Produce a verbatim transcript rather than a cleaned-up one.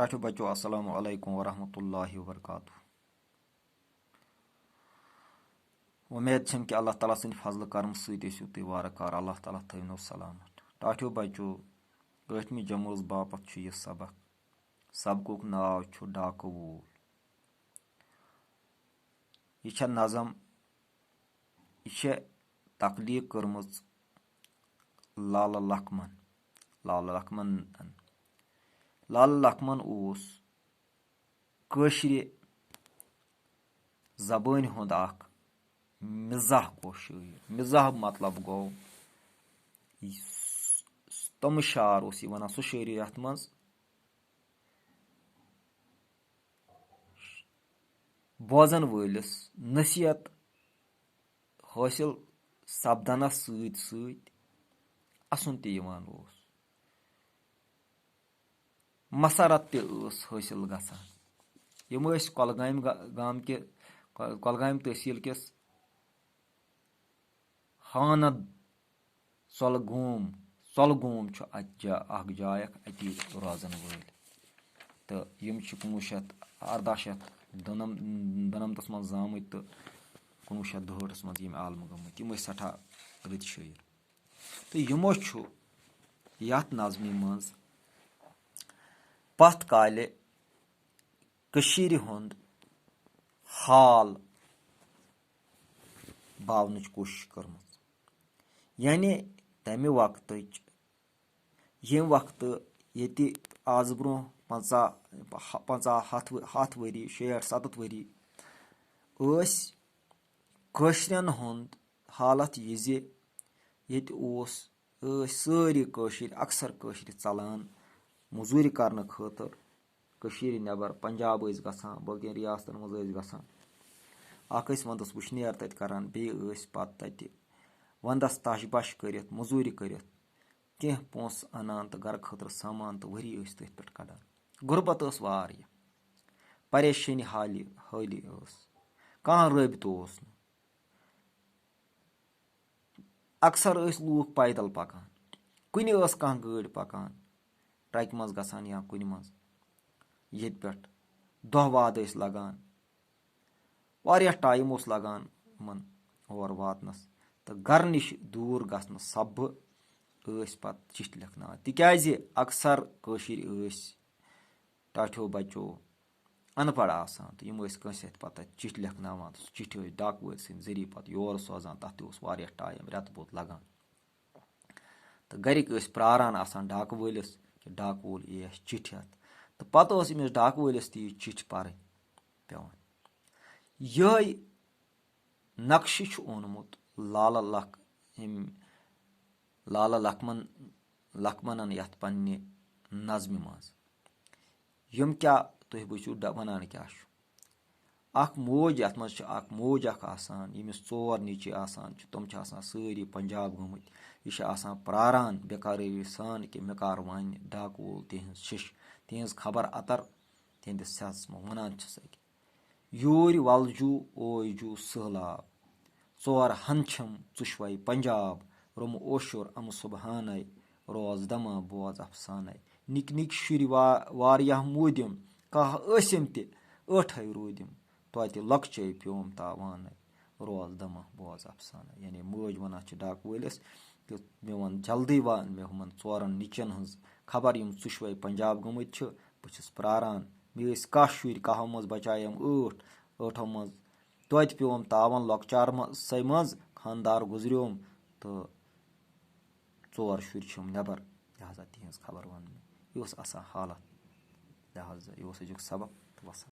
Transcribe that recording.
ٹاٹھیو بچو، السلام علیکم ورحمۃ اللہ وبرکاتہ۔ وۄمید چھم کہِ اللہ تعالیٰ سٕنٛدِ فضلہٕ کرم سۭتۍ ٲسِو تُہۍ وارٕ کارٕ۔ اللہ تعالیٰ تھٲوِنو سلامت۔ ٹاٹھیو بچو، ٲٹھمہِ جمٲژ باپتھ چھُ یہِ سبق۔ سبقُک ناو چھُ ڈاکہٕ وول۔ یہِ چھےٚ نظم، یہِ چھےٚ تخلیٖق کٔرمٕژ لالہٕ لکھمن، لالہٕ لکھمنن۔ لالہٕ لکھمن اوس کٲشرِ زبٲنۍ ہُنٛد اکھ مزاح گوٚو شٲعر۔ مزاح مطلب گوٚو، یُس تِم شعر اوس یہِ ونان، سُہ شٲعری یتھ منٛز بوزن وٲلِس نصیحت حٲصِل سپدنس سۭتۍ سۭتۍ اسُن تہِ یِوان اوس، مسرت تہِ ٲس حٲصِل گژھان۔ یِم ٲسۍ کۄلگامہِ گا-، گامکہِ، کۄ-، کۄلگامہِ تحصیٖل کِس ہاند ژۄلہٕ گوم، ژۄلہٕ گوم چھُ اَتہِ جا-، اکھ جاے اکھ، اَتی روزن وٲلۍ۔ تہٕ یِم چھِ کُنوُہ شیٚتھ، ارداہ شیٚتھ دُنم-، دُنمتس منٛز زامٕتۍ تہٕ کُنوُہ شیٚتھ دُہٲٹھس منٛز یِم عالمہٕ گٔمٕتۍ۔ یِم ٲسۍ سٮ۪ٹھاہ رٕتۍ شٲعر۔ تہٕ یِمو چھُ یَتھ نظمہِ منٛز پَتھ کالہِ کٔشیٖرِ ہُنٛد حال باونٕچ کوٗشِش کٔرمٕژ۔ یعنی تَمہِ وقتٕچ، ییٚمہِ وقتہٕ ییٚتہِ آز برٛونٛہہ پنٛژاہ، پنٛژاہ، ہَتھ ؤ-، ہَتھ ؤری، شیٹھ، سَتَتھ ؤری ٲسۍ کٲشرٮ۪ن ہُنٛد حالت یہِ زِ ییٚتہِ اوس، ٲسۍ سٲری کٲشِرۍ، اکثر کٲشِرۍ ژلان موٚزوٗرِ کرنہٕ خٲطرٕ کٔشیٖرِ نٮ۪بر، پنجاب ٲسۍ گژھان، باقین ریاستن منٛز ٲسۍ گژھان۔ اکھ ٲسۍ ونٛدس وٕشنیر تتہِ کران، بیٚیہِ ٲسۍ پتہٕ تتہِ ونٛدس تش بش کٔرِتھ، موٚزوٗرِ کٔرِتھ کینٛہہ پونٛسہٕ انان تہٕ گرٕ خٲطرٕ سامان تہٕ ؤری ٲسۍ تٔتھۍ پٮ۪ٹھ کڑان۔ غربت ٲس واریاہ، پریشٲنی حالی حٲلی ٲس، کانٛہہ رٲبطہٕ اوس نہٕ۔ اکثر ٲسۍ لوٗکھ پیدل پکان، کُنہِ ٲس کانٛہہ گٲڑۍ پکان، ٹرکہِ منٛز گژھان یا کُنہِ منٛز، ییٚتہِ پٮ۪ٹھ دۄہ واد ٲسۍ لگان، واریاہ ٹایم اوس لگان یِمن اور واتنس۔ تہٕ گرٕ نِش دوٗر گژھنہٕ سببہٕ ٲسۍ پتہٕ چِٹھۍ لیکھناوان، تِکیازِ اکثر کٲشِرۍ ٲسۍ ٹاٹھیو بچو ان پڑھ آسان، تہٕ یِم ٲسۍ کٲنٛسہِ اَتھِ پتہٕ تَتہِ چِٹھۍ لیکھناوان، تہٕ سُہ چِٹھۍ ٲسۍ ڈاکہٕ وٲلۍ سٕنٛدۍ ذٔریعہٕ پتہٕ یور سوزان، تَتھ تہِ اوس واریاہ ٹایم، رٮ۪تہٕ بوٚد لگان۔ تہٕ گرِکۍ ٲسۍ پراران آسان ڈاکہٕ وٲلِس کہِ ڈاکہٕ وول یی اَسہِ چِٹھِ ہٮ۪تھ، تہٕ پتہٕ ٲس أمِس ڈاکہٕ وٲلِس تہِ یہِ چِٹھۍ پرٕنۍ پٮ۪وان۔ یِہوٚے نقشہٕ چھُ اوٚنمُت لالہٕ لکھ-، أمۍ لالہٕ لکھمن، لکھمنن یتھ پننہِ نظمہِ منٛز۔ یِم کیٛاہ تُہۍ وٕچھِو ڈ-، ونان کیٛاہ چھُ۔ اکھ موج، یتھ منٛز چھِ اکھ موج اکھ آسان، ییٚمِس ژور نیٚچِوۍ آسان چھِ، تِم چھِ آسان سٲری پنجاب گٔمٕتۍ۔ یہِ چھِ آسان پراران بے قرٲری سان کہِ مےٚ کر ونہِ ڈاکہٕ وول تِہنٛز شِش، تِہنٛز خبر اتر، تِہنٛدِس صحتس منٛز ونان چھِس أکہِ۔ یوٗرۍ وَلجوٗ اوے جوٗ سٔہلاب، ژور ہن چھِم ژُشوَے پنجاب، روٚمہٕ اوشُر اَمہٕ سُبحانَے، روز دَما بوز اَفسانَے۔ نِکۍ نِکۍ شُرۍ وا-، واریاہ موٗدِم، کاہ ٲسِم تہِ ٲٹھَے روٗدِم، توتہِ لۄکچے پیوم تاوانَے، روز دَما بوز اَفسانَے۔ یعنی مٲج وَنان چھِ ڈاکہٕ وٲلِس کہِ مےٚ وَن جلدی وَن مےٚ ہُمَن ژورَن نِچَن ہٕنٛز خبر، یِم ژُشوَے پنجاب گٔمٕتۍ چھِ، بہٕ چھُس پراران۔ مےٚ ٲسۍ کاہ شُرۍ، کاہو منٛز بچایَم ٲٹھ، ٲٹھو منٛز توتہِ پیوم تاوَن لۄکچار مہ-، سَے منٛز، خانٛدار گُزریوم تہٕ ژور شُرۍ چھِم نٮ۪بر، لہذا تِہنٛز خبر وَن مےٚ۔ یہِ اوس آسان حالت، لہذا یہِ اوس أزیُک سبق تہٕ وَسَلام۔